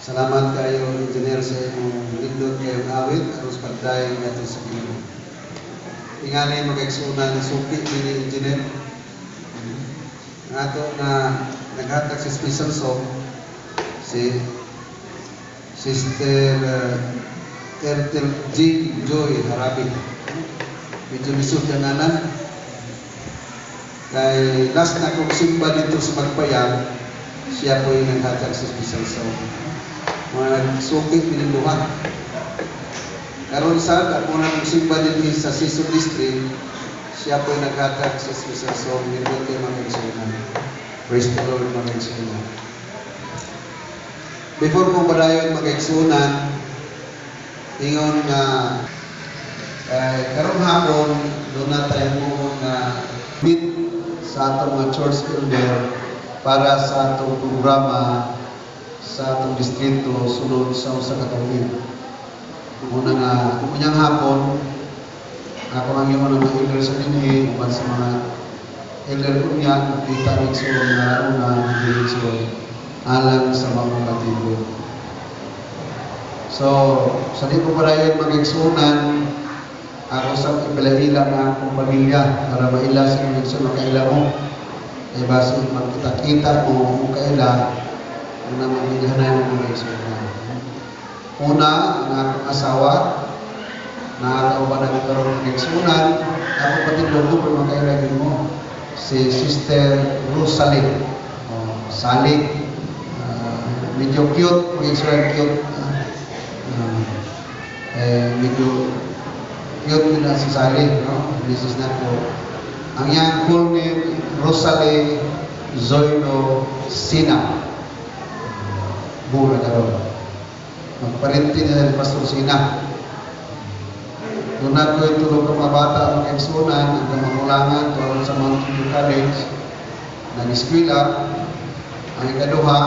Salamat kayo, Engineer, sa imong nindot kayong awit aron sa pagdayon ngadto sa Ginoo. Ingani, mga igsuonan, suki ni Engineer. Ang ato nga naghatag sa special song, si Sister Ertel G. Joy Harabi. Medyo lisod ang ngalan. Kay last na kong simba dito sa Magpayag, siya po yung naghatag sa special song. Mga nagsuki pininduha. Karon sa ako na kong simba din sa Sison District, siya po yung naghatag sa special song. Nindot kay mga igsuonan. Praise the Lord, mga igsuonan. Before ko padayon, mga igsuonan, ingon nga kay karong hapon doon na tayo mo nga meet sa atong mga church elder para sa atong programa sa atong distrito sulod sa 1 ka tuig. Una nga unyang hapon ako ang ingon ng mga elder sa dinhi uban sa mga elder unya kita igsoon nga una igsoon alang sa mga katibo. So, sa di ko padayon, mga igsuonan, ako sa ipalaila na akong pamilya para maila sa mga igsoon, makaila mo. Kaya basi magkita-kita mo kung kaila, una mamilyahan ng mga igsuonan. Una, ang akong asawa, nakakauban ako karon, mga igsuonan, ako pati ko pero makaila gyud mo. Si Sister Rosalie, oh, Sally. Medyo cute, mga igsuonan, cute. Medyo cute yun na si Sally, no? Mrs. nako. Ang iyang full name, Rosalie Zoilo Sina. Bura karon. Magparente niya ni Pastor Sina. Doon na ko tulog ka mga bata, mga igsuonan, ang kamagulangan, tuwan sa Mountain View College, nag-eskwela. Ang ikaduha,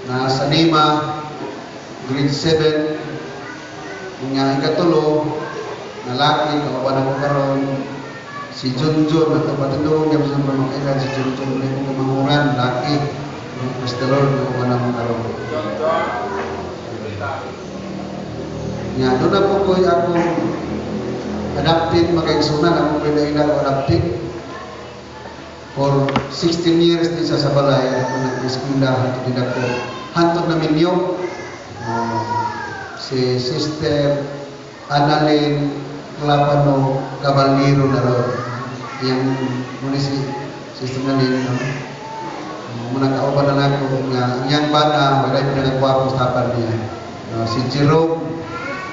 na sa Nima, grade 7, nga ikatulo, nalaki, kauban ako karon, si Junjun, at patindong niya sa mga kailan, si Junjun, may kong kamanguran, laki. Praise the Lord, kauban ako karon. John, Rita. Nga, doon na po ko'y akong adopted, mga igsuonan, akong pinailan ko adopted. For 16 years din siya sa balay, ako nag-eskwela, hantod din ako. Hantod na minyo, si Sister Annalyn Clapano Caballero na ron. Iyang muna si Sister Annalyn, no? Muna kauban na nako nga ang iyang bana, wala yung pinagkwapo sa tapan niya. No, si Jerome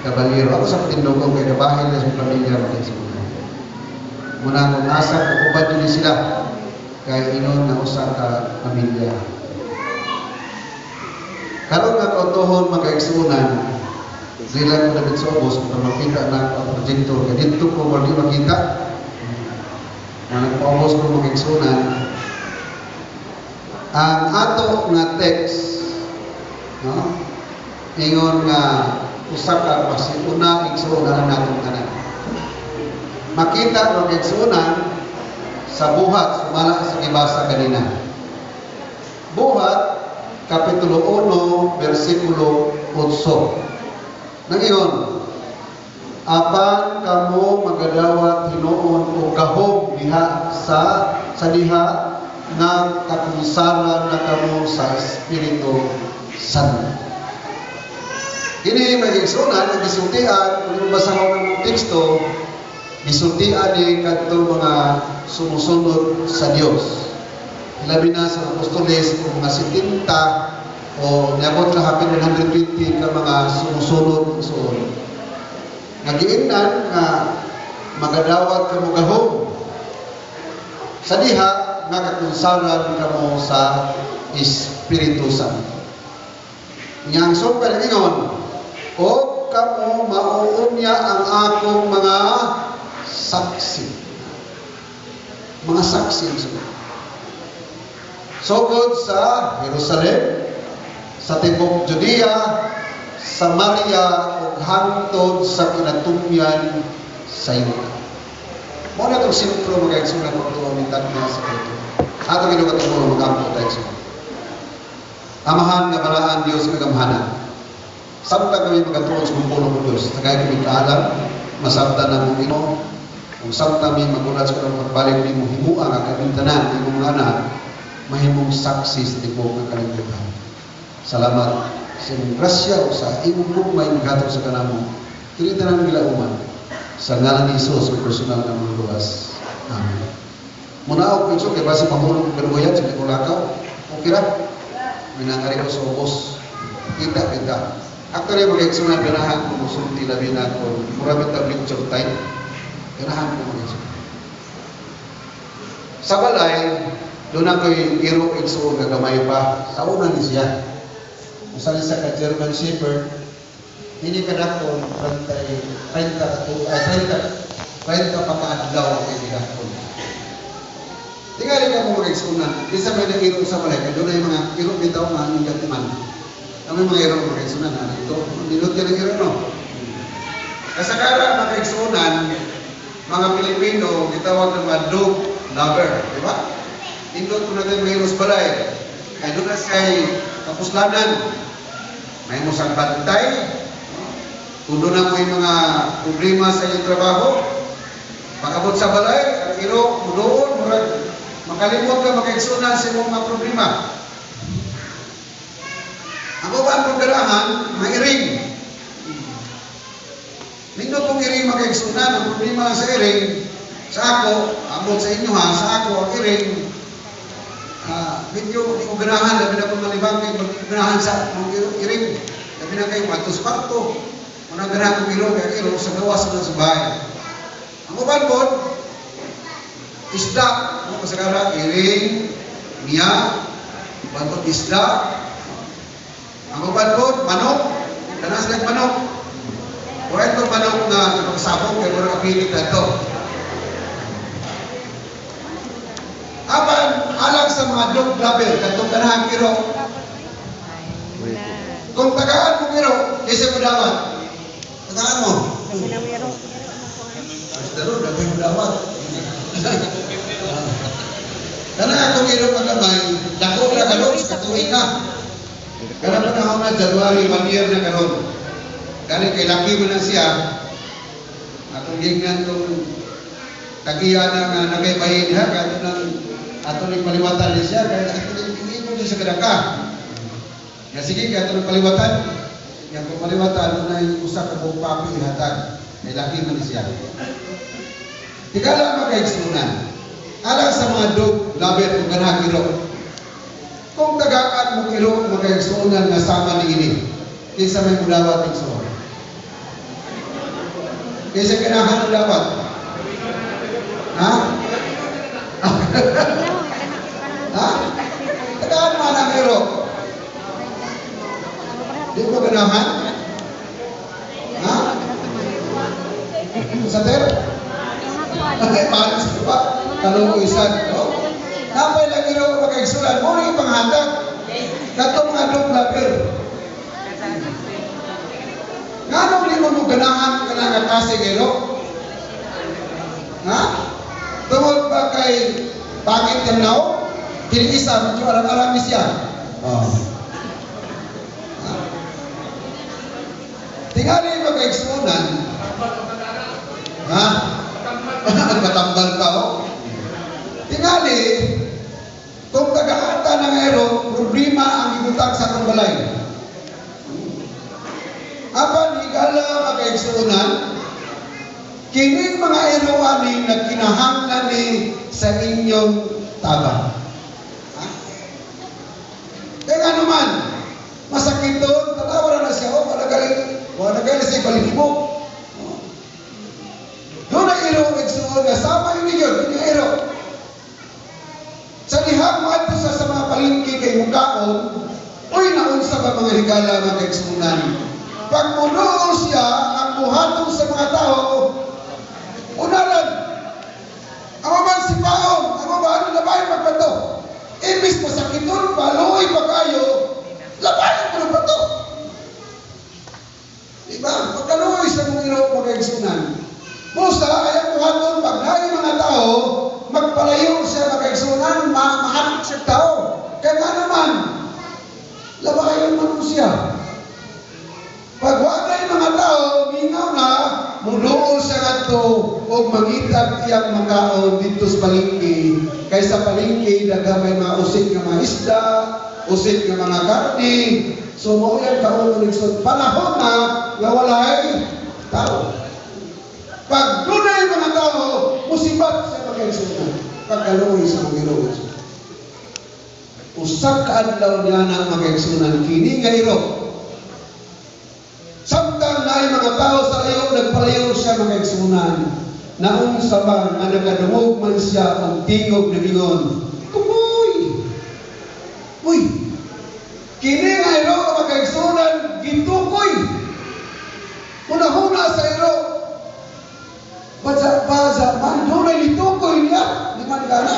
Caballero. Ako sa patindog kay kabahin na sa pamilya, mga igsuonan. Muna akong asa ko uban yun sila kay inon na usa ka pamilya. Karon nga kautohon, mga igsuonan, dili lang ko dapit sa ubos kung makita na ako ang projector kay didto ko wala di makita. Mga nagpaubos ko, mga igsuonan, ang ato nga text, no? Ingon nga usa ka una igsuonan natong tanan. Makita, mga igsuonan, sa Buhat sumala sa gibasa kanina. Buhat kapitulo 1 bersikulo 8. Nangiyon, "Apan kamo magadawat hinuon og gahom diha sa diha nga kakunsaran na kamo sa Espiritu Santo." Kini, mga igsuonan, ang gisultian, kung basahon ang teksto, gisultian ni kadto mga sumusunod sa Dios. Ilabi na sa apostoles o mga 70 o niabot na hapin 120 ka mga sumusunod suon. Nagiingnan nga magadawat kamo gahom sa diha nga kakunsaran kamo sa Espiritu Santo. Nya ang sukad ingon, "O kamo mauunya ang akong mga saksi." Mga saksi ang sunod. Sugod sa Jerusalem, sa tibok Judea, Samaria, ug hangtod sa kinatumyan sa yuta. Mao na itong sentro, mga igsoon, pagtuo ni tagna sa Kristo. Ato Ginoo katungod, mag-ampo tayo, igsoon. Amahan nga balaan, Dios nga gamhanan. Samtang kami magatuon sa pulong mo, Diyos, tagay kami kaalam, masabtan na mong ino, kung samtang mi magulat sa kanang pagbalik nimo, himua nga kaming tanan, imong mga anak, mahimong saksi sa tibuok ng kalibutan. Salamat sa imong grasya o sa imong gugma imong gatong sa kanamo. Kini tanan gilauman sa ngalan ni Jesus, ang personal nga Manluluwas. Amen. Muna ako kay basi mahulog ko kadugayan sa Nicolakaw. Okay ra. Minangari ko sa ubos. Kita kita. Actually, mga igsoon, ganahan ko musulti, labi na kung mura bitaw lecture time. Ganahan ko, mga igsoon. Sa balay, duna ko'y iro, igsoon, nga gamay pa. Sa una ni siya. Usa ni siya ka German Shepherd. Hindi ka dakon, 30, 30, ay, 30, 30 pa kaadlaw ang kay gidakon. Tingali ka mo, mga igsuonan, bisa may iro sa balay, kay duna yung mga iro bitaw nga ang gatiman. Ang mga iro, mga igsuonan, na ito, nindot ka ng iro, no? Kasagaran, mga igsuonan, mga Pilipino, gitawag ng mga dog lover, di ba? Nindot ko natin mga iro sa balay. Kay duna siya'y kapuslanan. May mo sang bantay, kung duna mo yung mga problema sa iyong trabaho, pag-abot sa balay, ang iro, mudoon, murag, makalimot ka, makaigsunan sa imong mga problema. Ang uban kong ganahan, mga iring. Nindot kong iring, mga kaigsunan, ang problema sa iring, sa ako, ambot sa inyo ha, sa ako, ang iring, medyo di ko ganahan, labi na kong malibang, kay ganahan sa mga iring, labi na kayo, matos parto, unang ganahan kong iro, kaya iro, sa gawas na sa bahay. Ang uban po, isda, ano kasagara, iring, niya, uban isda, ang uban po, manok, tanas lang manok. Wala itong manok na napagsabog, kaya mura kapilit na ito. Apan, alang sa mga dog lover, katong ganahan iro, kung tagaan mo iro, kaysa mo dawat. Tagaan mo. Basta ro, daghay mo dawat. Kana akong iro pagamay, dako na karon sa tuig na. Kana panahon na January, one year na karon. Kani kay laki mo na siya. Atong gignan tong tagiya na nga nagaybahin ha, kato nang ato ning paliwatan ni siya, kaya ato ning hindi mo sa kadaka. Ya sige, kaya ato ning paliwatan. Yang kung paliwatan, na yung usa ka buong papi ihatag. Kay laki man ni siya. Tigala, makaigsunan. Alang sa mga dog lover kung ganahan iro. Kung tagakan mo iro, makaigsunan, nga sama ni ini, kinsa may mudawat, igsuon? Kinsa ganahan mudawat? Ha? Ha? Tagaan mo ang iro. Di mo ganahan? Ha? Sa ter? Ay, paano sa ba? Kaluisan, no? Napay lang iro, makaigsunan. Mo rin panghatag. Katong mga dog lover. Nganong di mo mo ganahan ka na nga klase ng iro? Ha? Tungod ba kay pangit yung nao? Kini isa, medyo arang-arang ni siya. Oh. Ha? Tingali, makaigsunan. Ha? Matambal pa, oh. Tingali, kung tagaata ng ero, problema ang ibutang sa atong balay. Apan higala, makaigsuonan, kining mga ero ani nagkinahanglan ni sa inyong tabang. Ha? Kaya nga naman, masakit doon, tatawa na siya, oh, wala galing, wala galing sa balihibok. Duna iro, igsuon, nga sama yun yun, yun yung iro. Sa dihang moadto sa mga palengke kay mukaon, uy, naunsa ba, mga higala, mga kaigsuonan? Pag munuo siya, ang buhaton sa mga tao, unalan. Ang man si Paon, ang ba ano labay magbato. Imbis masakiton pa, luoy pa kayo, labayan mo ng bato. Diba? Pagkaluoy sa mong iro, mga kaigsuonan. Busa, ay ang buhaton, pag naay mga tao, magpalayo siya, mga kaigsuonan, mahanap siya tao. Kaya nga naman, Labayon man siya. Pag wa na mga tao, mingaw na, muduol siya ngadto og mangitag iyang makaon didto sa palengke. Kay sa palengke daghan may mga usik nga mga isda, usik nga mga karne. So mao yang kaon igsoon. Panahon na nga walay tao. Pag dunay mga tao, musibat siya, mga kaigsuonan. Pagkaluoy sa mga Ginoo. Usa ka adlaw niya na, mga kaigsuonan, kini nga iro. Samtang naay mga tao sa layo, nagpalayo siya, mga kaigsuonan. Naunsa ba nga nakadungog man siya og tingog nag-ingon, "Tukoy!" Uy! Kini nga iro, mga kaigsuonan, gitukoy. Una-huna sa iro, baza baza man, dunay nitukoy niya, di man gana.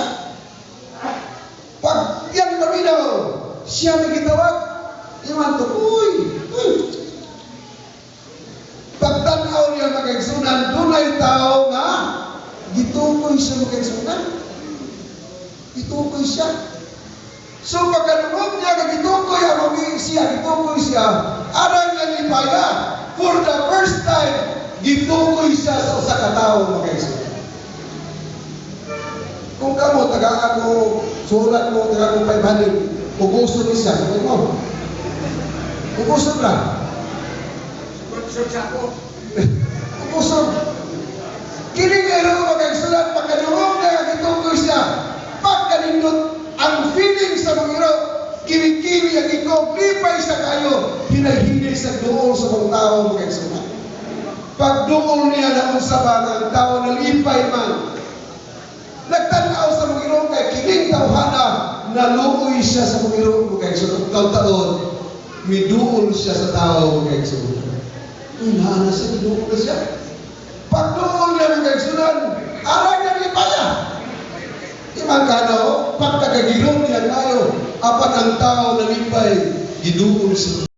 Pag yan paminaw, siya may gitawag, di man tukoy. Uy! Pagtanaw niya, mga kaigsuonan, dunay tao nga gitukoy siya, mga kaigsuonan. Gitukoy siya. So pagkalungog niya nga gitukoy ang siya, gitukoy siya, arang niya lipaya, for the first time, gitukoy siya sa usa ka tawo, mga kaigsuonan. Kung kamo, tagaan mo, sulat mo, tagaan mo 500, uguson ni siya, sabi mo. Uguson ra. Uguson. Kini nga iro, mga kaigsuonan, pagkadungog niya nga gitukoy siya, pagkanindot, ang feeling sa mga iro, kiwi-kiwi ang ikog, lipay sa kayo, hinay-hinay sa duol sa mga tao, mga kaigsuonan. Pagduol niya na unsa ba nga ang tao nalipay man. Nagtanaw sa mga iro kay kining tawhana, naluoy siya sa mga iro, mga kaigsuonan. Taon-taon, miduol siya sa tao, mga kaigsuonan. Uy, naa na siya, giduol na siya. Pagduol niya, mga kaigsuonan, arang niya lipaya. Imang kano, pagkagagiro niya kayo, apan ang tao nalipay, giduol sa